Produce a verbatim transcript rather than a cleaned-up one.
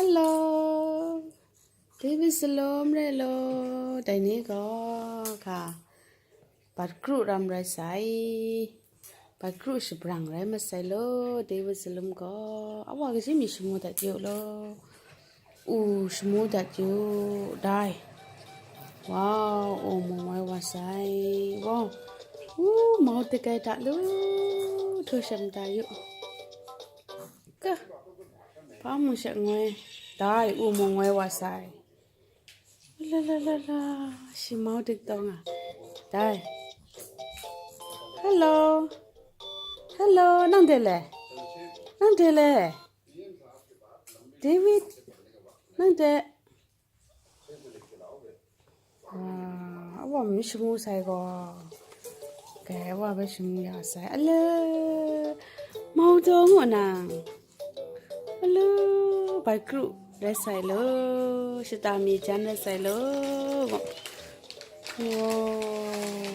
Hello, David Salom re lo, dai ni gaw ga bat kru ram rai sai, bat kru shabrang rai masai lo, David Salom gaw, a wa kaji mi shamu dat yu lo, u shamu dat yu, dai, wow, u mu ngoi wa sai, wow, u mau takai ta lu, hto sham da yu, ka, pa mu sha ngoi, dai, u mu ngoi wa sai. La la la la, shi mau dik tawng a. Dai. Hello. Hello, nang de le? Nang de le? David. Nang de. Ah, a wa mi shamu sai gaw. Kai a wa bai shamu ya sai. Ale. Mau tawng u nang. Alo, bai kru rai sai lo, shata mi jan rai sai lo. Wow.